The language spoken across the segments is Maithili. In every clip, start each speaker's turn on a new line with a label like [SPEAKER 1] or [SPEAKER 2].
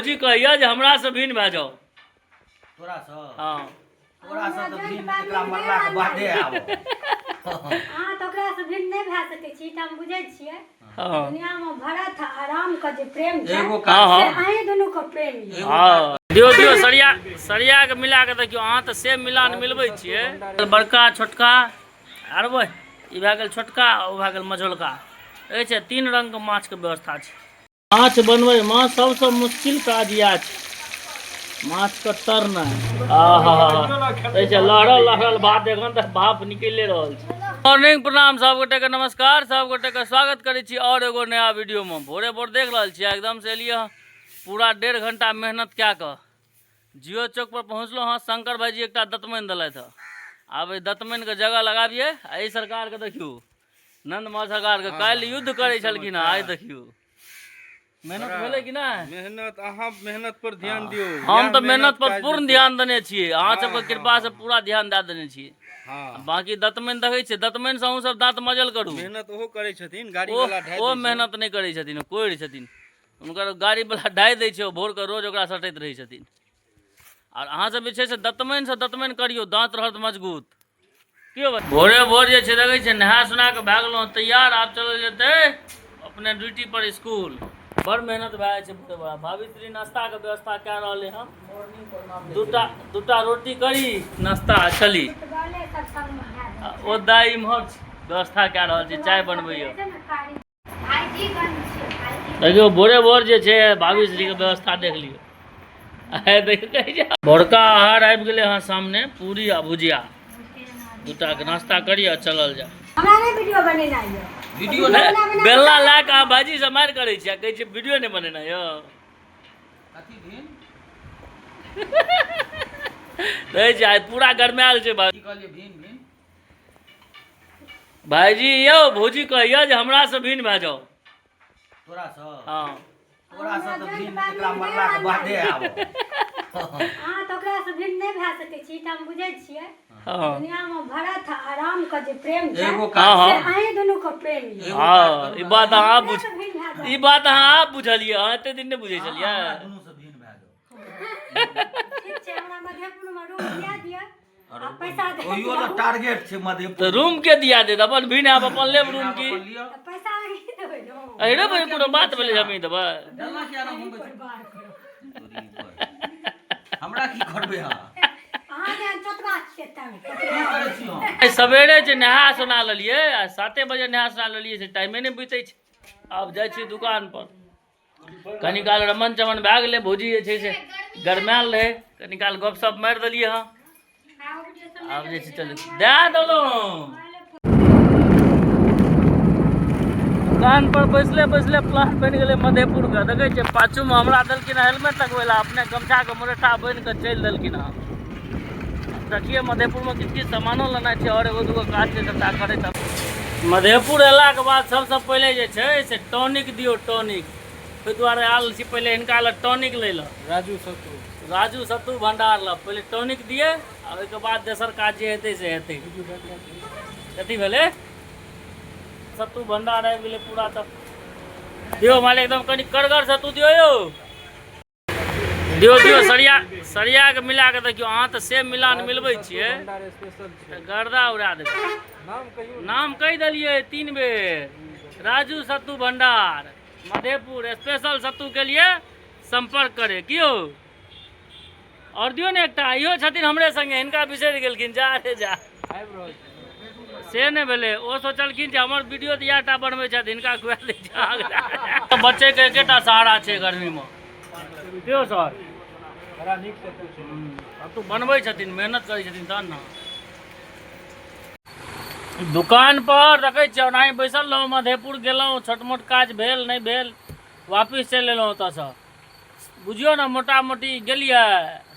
[SPEAKER 1] भौजी कहैया जे हमरा से भिन्न भए जाओ।
[SPEAKER 2] तोरा से?
[SPEAKER 1] हाँ।
[SPEAKER 2] तोरा से तऽ भिन्न एकरा मरला के बादे आबो।
[SPEAKER 3] अहाँ तऽ ओकरा से भिन्न नहि भए सकै छी, ई तऽ हम बुझै छियै।
[SPEAKER 1] हाँ।
[SPEAKER 3] दुनिया में भरत आ राम के जे प्रेम छै,
[SPEAKER 2] एगो
[SPEAKER 1] हाँ,
[SPEAKER 2] काज
[SPEAKER 1] हाँ।
[SPEAKER 3] से अहीं दुनू के प्रेम यऽ।
[SPEAKER 1] हाँ। दियौ दियौ, सरिया सरिया के मिला के देखियौ। अहाँ तऽ से मिलान मिलबै छियै, बड़का छोटका। आर ओह ई भए गेल छोटका, ओ भए गेल मझोलका। एहि छै तीन रंग के माछ के व्यवस्था छै। माछ बनबैमे सबसँ मुश्किल काज इएह छै, माछके तरनाइ। आहा, एहि लहरल लहरल भात एखन तक भाप निकलि रहल छै। मॉर्निंग, प्रणाम सब गोटे के, नमस्कार सब गोटे के, स्वागत करै छी और एगो नया वीडियो में। भोरे भोर देख रहल छियै एकदम से एलियै हँ, पूरा 1.5 घंटा मेहनत कए कऽ जियो चौक पर पहुँचलहुँ हँ। शंकर भाईजी एकटा दतमनि देलथि हँ, आब एहि दतमनिके जगह लगाबियै। आ एहि सरकारके देखियौ, नंद महा सरकारके काल्हि युद्ध करै छलखिन हँ, आइ देखियौ मेहनत भेलै कि नहि?
[SPEAKER 4] मेहनत, अहाँ मेहनत पर ध्यान दियौ।
[SPEAKER 1] हम तऽ मेहनत पर पूर्ण ध्यान देने छियै, अहाँ सबके कृपा से पूरा ध्यान दए देने छियै। बाकी दतमनि देखै छियै, दतमनि से अहूँ सब दाँत मजल करू।
[SPEAKER 4] मेहनत ओहो करै छथिन, गाड़ी वाला ढाइ।
[SPEAKER 1] ओ मेहनत नहि करै छथिन, कोरि छथिन। हुनकर गाड़ी वाला ढाइ दै छै, ओ भोरके रोज ओकरा सटैत रहै छथिन। आर अहाँ सब जे छै से दतमनि से दतमनि करियौ, दाँत रहत मजबूत। की भोरे भोर जे छै देखै छियै नहा सुना कऽ भए गेलहुँ तैयार, आब चलल जेतै अपने ड्यूटी पर स्कूल। बड़ मेहनत भए जाइ छै भोरे भोरे। भाभी श्री नाश्ताके व्यवस्था कए रहलै हन, दूटा दूटा रोटी करी नाश्ता चली। ओ दाइ इम्हर व्यवस्था कए रहल छै, चाय बनबैया। देखियौ भोरे भोर जे छै भाभी श्रीके व्यवस्था देख लियौ। भोरका आहार आबि गेलै हँ सामने, पूरी आ भुजिया। दूटा के नाश्ता करी आ चलल जाय।
[SPEAKER 3] हमरा नहि वीडियो बनेनाइ यऽ।
[SPEAKER 2] वीडियो
[SPEAKER 1] नहि, बेलना लए कऽ अहाँ भाईजी से मारि करै छी आ कहै छियै वीडियो नहि बनेनाइ यऽ।
[SPEAKER 2] कथी दिन
[SPEAKER 1] रहै छै आइ पूरा गरमायल छै भाई।
[SPEAKER 2] की कहलियै? भिन भिन
[SPEAKER 1] भाईजी यौ, भौजी कहैया जे हमरा से भिन्न भए जाओ।
[SPEAKER 2] तोरा से?
[SPEAKER 1] हाँ।
[SPEAKER 2] तोरा से तऽ भिन्न एकरा मरला के बादे आबो।
[SPEAKER 3] अहाँ तऽ ओकरा से भिन्न नहि भए सकै छी, ई तऽ हम बुझै छियै।
[SPEAKER 1] हाँ।
[SPEAKER 3] दुनिया में भरत आ राम के जे प्रेम छै,
[SPEAKER 2] एगो
[SPEAKER 1] हाँ,
[SPEAKER 2] काज
[SPEAKER 1] हाँ।
[SPEAKER 3] से अहीं दुनू के प्रेम यऽ।
[SPEAKER 1] हाँ, ई बात अहाँ बुझ
[SPEAKER 3] हमरा से भिन्न भए जाओ।
[SPEAKER 1] ई बात अहाँ आब बुझलियै, अहाँ एते दिन नहि बुझै छलियै।
[SPEAKER 2] हमरा दुनू से भिन्न भए जाओ।
[SPEAKER 3] ठीक छै, हमरा मधेपुर में रूम दिया दिअ आ पैसा दे
[SPEAKER 2] ओहियो
[SPEAKER 3] दिअ।
[SPEAKER 2] तऽ टारगेट छै मधेपुर।
[SPEAKER 1] तऽ रूम के दिया देत, अपन भिन्न आब अपन लेब रूम की?
[SPEAKER 2] लिअ।
[SPEAKER 3] तऽ पैसा अहीं देबै ने।
[SPEAKER 1] अरे भाई, कोनो बात भेलै जमीन देबै?
[SPEAKER 2] डलना किया ना घुमबै छी?
[SPEAKER 3] बार करू।
[SPEAKER 2] तोरी पर। हमरा की करबै अहाँ?
[SPEAKER 3] अहाँ जेहन चतरा छियै तैं।
[SPEAKER 2] की करै छी हम?
[SPEAKER 1] आइ सवेरे जे नहा सोना लेलियै आ 7 बजे नहा सोना लेलियै से टाइमे नहि बीतै छै। आब जाइ छियै दुकान पर, कनी काल रमन चमन भए गेलै। भौजी जे छै से गरमायल रहै, कनी काल गपशप मारि देलियै हँ। आब जे छै चलू दए देलहुँ। दुकान पर बैसले बैसले प्लान बनि गेलै मधेपुर के। देखै छियै पाछूमे हमरा देलखिन हँ हेलमेट लगबै लए, अपने गमछाके मुरेठा बान्हि कऽ चलि देलखिन हँ। देखियै मधेपुरमे किछु किछु सामानो लेनाइ छै आओर एगो दूगो काज छै सबटा करैत। मधेपुर अयलाके बाद सबसँ पहिले जे छै से टॉनिक दियौ, टॉनिक। ओहि दुआरे आयल छी पहिले हिनका लग टॉनिक लै लए।
[SPEAKER 4] राजू सत्तू,
[SPEAKER 1] राजू सत्तू भंडार लग पहिले टॉनिक दियै आ ओहिके बाद दोसर काज जे हेतै से हेतै। कथी भेलै? सत्तू भंडार आबि गेलै पूरा। तऽ दियौ मालिक, एकदम कनि कड़गर सत्तू दियौ यौ। दियौ दियौ, सरिया सरिया के मिला के देखियौ। अहाँ तऽ से मिलान मिलबै छियै
[SPEAKER 4] भंडार स्पेशल छै,
[SPEAKER 1] तऽ गर्दा उड़ा देबै।
[SPEAKER 4] नाम कहियौ।
[SPEAKER 1] नाम कहि देलियै 3 बेर, राजू सत्तू भंडार मधेपुर, स्पेशल सत्तू के लिए संपर्क करे। कियो और दियौ ने एकटा। इहो छथिन हमरे संगे, हिनका बिसरि गेलखिन। जा रे जा।
[SPEAKER 4] आबि रहल छै।
[SPEAKER 1] से नहि भेलै, ओ सोचलखिन जे हमर वीडियो तऽ इएह टा बनबै छथि, हिनका खुआ दै छै। बच्चेके एकेटा सहारा छै गर्मीमे। दियौ सर।
[SPEAKER 4] बड़ा नीक सत्तू छै।
[SPEAKER 1] सत्तू बनबै छथिन, मेहनत करै छथिन तहन ने। दुकान पर देखै छियै ओनाही बैसल रहौं। मधेपुर गेलहुँ, छोट मोट काज भेल नहि भेल, वापिस चलि एलहुँ ओतऽसँ। बुझियौ ने मोटा मोटी गेलियै,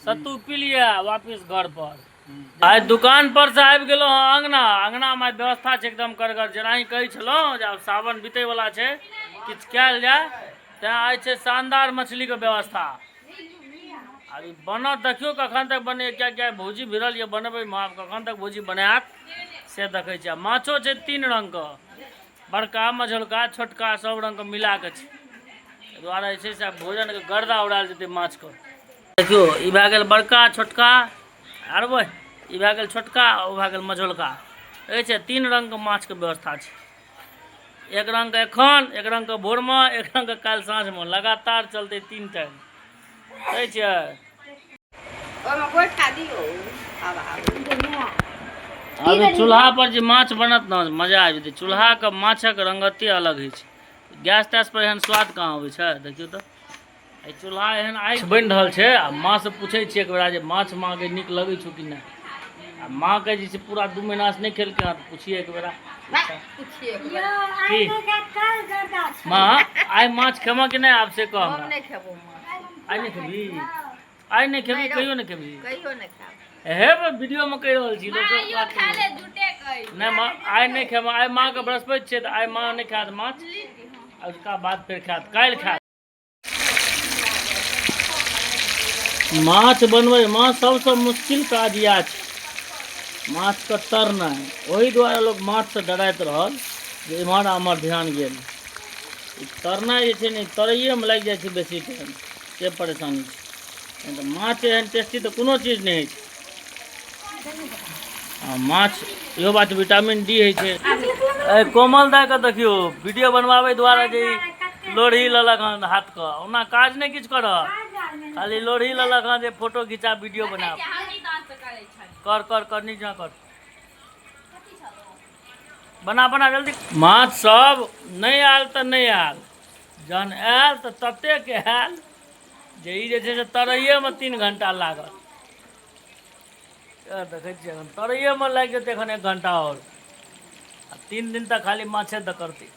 [SPEAKER 1] सत्तू पीलियै, वापिस घर पर। आइ दुकान पर से आबि गेलहुँ हँ अङ्गना। अङ्गनामे आइ व्यवस्था छै एकदम करगर। जेनाही कहै छलहुँ जे आब सावन बीतैवला छै, किछु कयल जाय, तैँ आइ छै शानदार मछलीके व्यवस्था। आब ई बनत, देखियौ कखन तक बने। किएकि आइ भौजी भिड़ल यऽ बनबैमे, आब कखन तक भौजी बनायत से देखै छी। आ माछो छै 3 रङ्गके, बड़का मझोलका छोटका सब रङ्गके मिला कऽ छै। दुआरे जे छै से आब भोजनके गर्दा उड़ायल जेतै माछके। देखियौ ई भए गेल बड़का छोटका, आर बे ई भए गेल छोटका, ओ भए गेल मझोलका। देखै छियै 3 रङ्गके माछके व्यवस्था छै। एक रङ्गके एखन, एक रङ्गके भोरमे, एक रङ्गके काल्हि साँझमे, लगातार चलतै 3 टाइम। देखै छियै अभी चूल्हा पर जे माछ बनत ने, मजा आबि जेतै। चूल्हाके माछक रङ्गते अलग होइ छै, गैस तैस पर एहन स्वाद कहाँ अबै छै। देखियौ तऽ एहि चूल्हा एहन आगि बनि रहल छै। आ माँसँ पूछै छियै एक बेरा जे माछ माँके नीक लगै छौ कि नहि। आ माँके जे छै पूरा 2 महीनासँ नहि खेलकै हँ, तऽ पुछियै एक बेरा की माँ आइ माछ खेबऽ कि नहि? आब से कह हमरा। आइ नहि खेबही? आइ नहि खेबही? कहियो नहि खेबही? हे वीडियो में कहि रहल छी लोक नहि। माँ आइ नहि खेबऽ, आइ माँके बृहस्पति छै तऽ आइ माँ नहि खायत माछ, आ उसका बाद फेर खायत, काल्हि खायत। माछ बनबै माँ सबसँ मुश्किल काज इएह छै, माछके तरनाइ। ओहि दुआरे लोक माछसँ डराइत रहल जे एम्हर आम्हर ध्यान गेल। तरनाइ जे छै ने, तरैएमे लागि जाइ छै बेसी टाइम, से परेशानी छै। नहि तऽ माछ एहन टेस्टी तऽ कोनो चीज नहि होइ छै। आ माछ इहो बात विटामिन डी होइ छै। कोमल दाइके देखियौ वीडियो बनबाबै दुआरे जे लोढ़ी लेलक हन हाथके, ओना काज नहि किछु करत, खाली लोढ़ी लेलक हन जे फोटो घिचा वीडियो बनाब। कर कर कर नीक जकाँ कर, बना बना जल्दी। माछ सब नहि आयल तऽ नहि आयल, जहन आयल तऽ ततेक आयल जे ई जे छै से तरैएमे 3 घंटा लागत। देखै छियै एखन तरैएमे लागि जेतै एखन 1 घंटा आओर, आ 3 दिन तक खाली माछे दऽ करतै।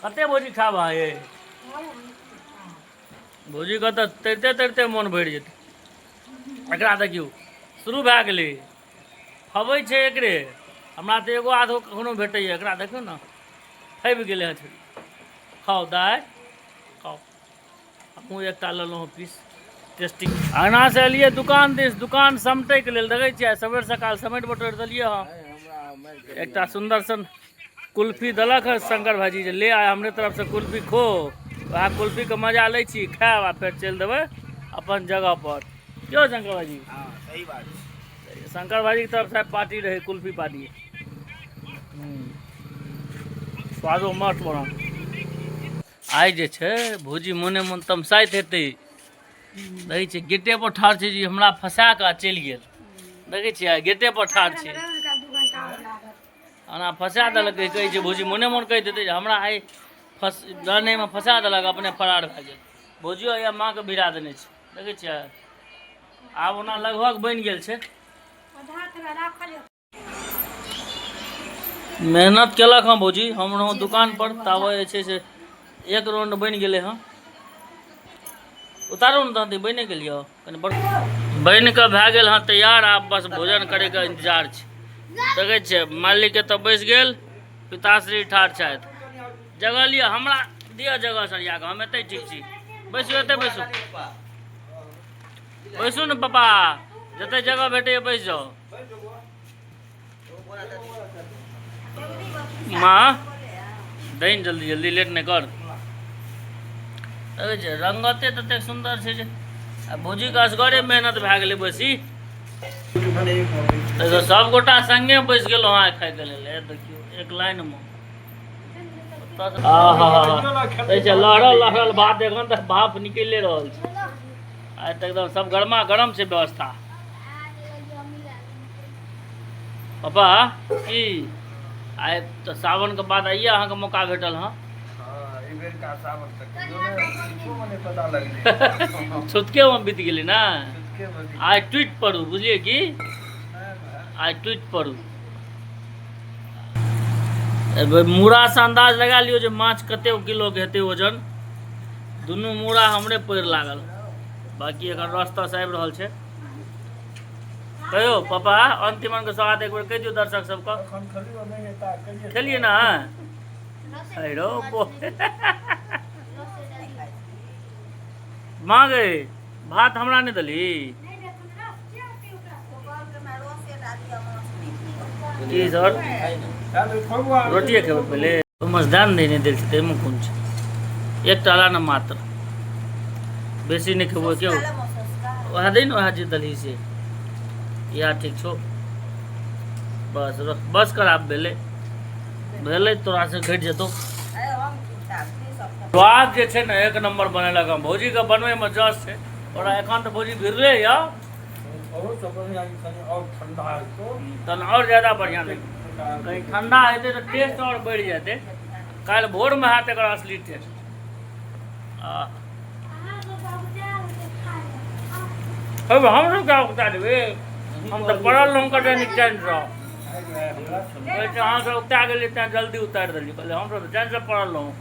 [SPEAKER 1] कते भौजी खायब अहाँ ये? भौजीके तऽ तरिते तरिते मोन भरि जेतै। एकरा देखियौ शुरू भए गेलै, फबै छै एकरे। हमरा तऽ एगो आधो कखनो भेटैए, एकरा देखियौ ने फबि गेलै हँ। छुरी खाउ दाइ खाउ। हमहूँ एकटा लेलहुँ पीस टेस्टी। अङ्गनासँ एलियै दुकान दिस, दुकान समटैके लेल। देखै छियै सवेर सकाल समेट बटोरि देलियै हँ। एकटा सुन्दर सन कुल्फी देलक हँ शंकर भाईजी जे ले आय हमरे तरफसँ कुल्फी खो। वएह कुल्फीके मजा लै छी, खायब आ फेर चलि देबै अपन जगह पर। क्यों शंकर भाईजी?
[SPEAKER 2] सही बात छै।
[SPEAKER 1] शंकर भाईजीके तरफसँ पार्टी रहै, कुल्फी पार्टी। स्वादो मस्त बनल। आइ जे छै भौजी मोने मोन तमसाइत हेतै। देखै छियै गेटे पर ठाढ़ छै जी, हमरा फंसा कऽ चलि गेल। देखै छियै गेटे पर ठाढ़ छै, ओना फंसा देलकै। कहै छै भौजी मोने मोन कहि देतै जे हमरा आइ फस लड़नेमे फंसा देलक, अपने फरार भए गेल। भौजियो या माँके भिड़ा देने छै। देखै छियै आब ओना लगभग बनि गेल छै। मेहनत केलक हँ भौजी, हम रहौं दुकान पर ताबे जे छै से 1 राउंड बनि गेलै हँ। उतारू ने तहन, बनि गेल यऽ कनि बड़ बनि कऽ भए गेल हँ तैयार। आब बस भोजन करैके इंतजार छै। देखै छियै मालिकके तऽ बैस गेल, पिताश्री ठाढ़ छथि। जगह लिअ, हमरा दिअ जगह सरिया कऽ, हम एतै ठीक छी। बैसू एतै, बैसू बैसू ने पापा, जते जगह भेटैए बैस जाउ। माँ दही जल्दी जल्दी, लेट नहि कर। देखै छियै रङ्गते ततेक सुन्दर छै जे आ भौजीके असगरे मेहनत भए गेलै बेसी। सबगोटा सङ्गे बैस गेलहुँ अहाँ खायके लेल। देखियौ एक लाइनमे लहरल लहरल भात, एखन तक भाप निकलि रहल छै। आइ तऽ एकदम सब गरमा गरम छै व्यवस्था। पापा की आइ तऽ सावनके बाद आइए अहाँके मौका भेटल हँ? छुतकेमे बीत गेलै ने। आइ टूटि पड़ू, बुझलियै की? आइ टूटि पड़ू। मूड़ासँ अन्दाज लगा लियौ जे माछ कते किलोके हेतै वजन। दुनू मूड़ा हमरे पड़ि लागल, बाकी एखन रस तस आबि रहल छै। कहियौ पापा अंतिम के स्वाद एक बेर कहि दियौ दर्शक सबके। खेलिए ना? अरे माँ गे भात हमरा नहि देली की सर? रोटिए खेबै पहिले। मजदान नहि देल छै ताहिमे कोन छै। एकटा ला ने मात्र, बेसी नहि खेबो क्यों। वएह दे ने, वएह जे देलही से इएह ठीक छौ। बस बस कर, आब भेलै भेलै, तोरा से घटि जेतौ। स्वाद जे छै ने एक नंबर बनेलक हँ भौजीके, बनबैमे जस छै ओकरा। एखन तऽ भौजी भिरले यऽ तहन आओर ज्यादा बढ़िआँ लगतै। कहीं ठंडा हेतै तऽ टेस्ट आओर बढ़ि जेतै। काल्हि भोरमे हैत एकर असली टेस्ट। हम क्या उगता देबै, हम तऽ पड़ल रहूँ कटे नीक चैनसँ। कहै छै अहाँ सब उगता गेलियै तैँ जल्दी उतारि देलियै। कहलियै हमसब तऽ चैनसँ पड़ल रहूँ।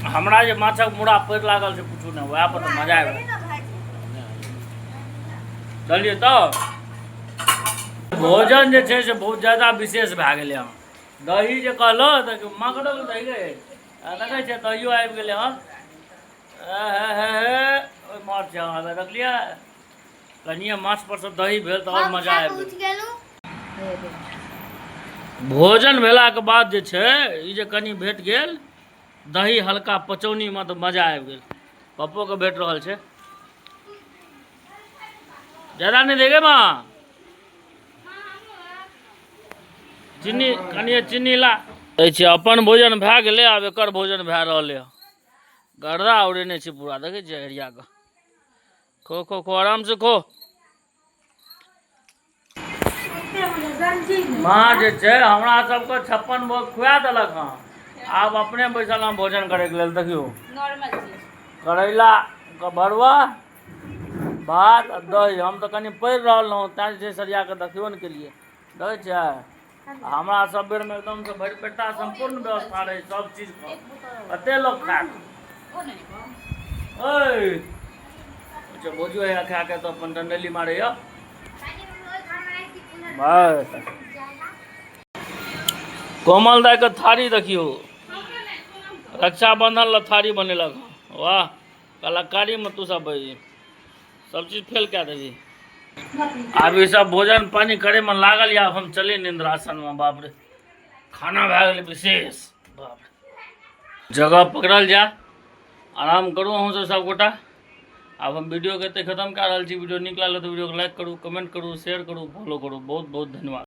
[SPEAKER 1] हमरा जे माछक मूड़ा पड़ि लागल से पूछू ने, वएह पर तऽ मजा आबि गेल। चलियै तऽ भोजन जे छै से बहुत ज्यादा विशेष भए गेलै हँ। दही जे कहलहुँ तऽ माँ कतऽ गेल दही गे? आ देखै छियै दहियो आबि गेलै हँ। हे हे हे, ओहि माछ छै अहाँ देखलियै, कनिए माछ पर से दही भेल तऽ आओर मजा आबि गेल। भोजन भेलाके बाद जे छै ई जे कनि भेट गेल दही हल्का पचौनीमे तऽ मजा आबि गेल। पप्पोके भेट रहल छै, ज्यादा नहि देगे माँ चीनी, कनिए चीनी ला दै छियै। अपन भोजन भए गेलै, आब एकर भोजन भए रहलै हँ। गर्दा उड़ेने छै पूरा, देखै छियै एरियाके। खो खो खो, आराम से खो। माँ जे छै हमरा सबके 56 भोग खुआ देलक हँ, आब अपने बैसल हम भोजन करैके लेल। देखियौ करैला के भरुआ, भात आ दही। हम तऽ कनि पढ़ि रहल रहौँ तैँ जे छै सरिया कऽ देखियो ने केलियै। देखै छियै हमरा सब बेरमे एकदमसँ भरि पेटा सम्पूर्ण व्यवस्था रहै सब चीजके। कते लोक खायत? ओइ अच्छा भोजो है खा के तऽ अपन डंडली मारैया। बस कोमल दाई के थारी देखियौ, रक्षाबंधन ला थारी बनेलक हँ। वाह, कलाकारीमे तू सब सब चीज फेल कए देबही। आब ई सब भोजन पानी करैमे लागल या हम चली निंद्रासनमे। बाप रे, खाना भए गेलै विशेष। बाप रे, जगह पकड़ल जाय, आराम करू अहूँ सब सबगोटा। आब हम वीडियोके एतै खतम कए रहल छी। वीडियो नीक लागल तऽ वीडियोके लाइक करू, कमेंट करू, शेयर करू, फॉलो करू। बहुत बहुत धन्यवाद।